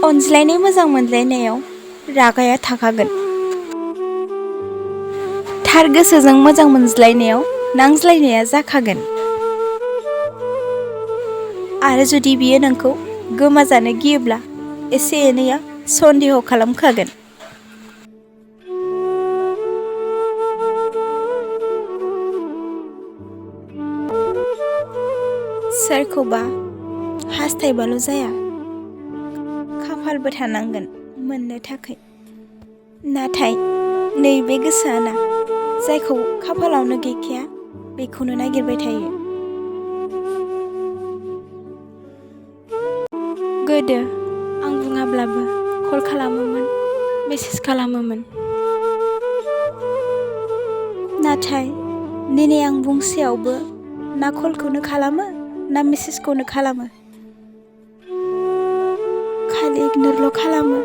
अनज्लायनाय मोजां मोनलायनायाव रागाया थाखागोन। थार गोसोजों मोजां मोनज्लायनायाव नांज्लायनाया जाखागोन। आरो जुदि बियो नोंखौ गोमाजानो गियोब्ला एसे एनैया सन्देह खालामखागोन। सोरखौबा हास्थायबाल' जाया, खाफालबो थानांगोन मोननो थाखाय। नाथाय नैबे गोसोआना जायखौ खाफालावनो गैखाया बेखौनो नागिरबाय थायो। गोदो आं बुङाब्लाबो कल खालामोमोन, मेसेज खालामोमोन। नाथाय दिनै आं बुंसेयावबो ना कलखौनो खालामो ना मेसेजखौनो खालामो, खालि इगनरल' खालामो।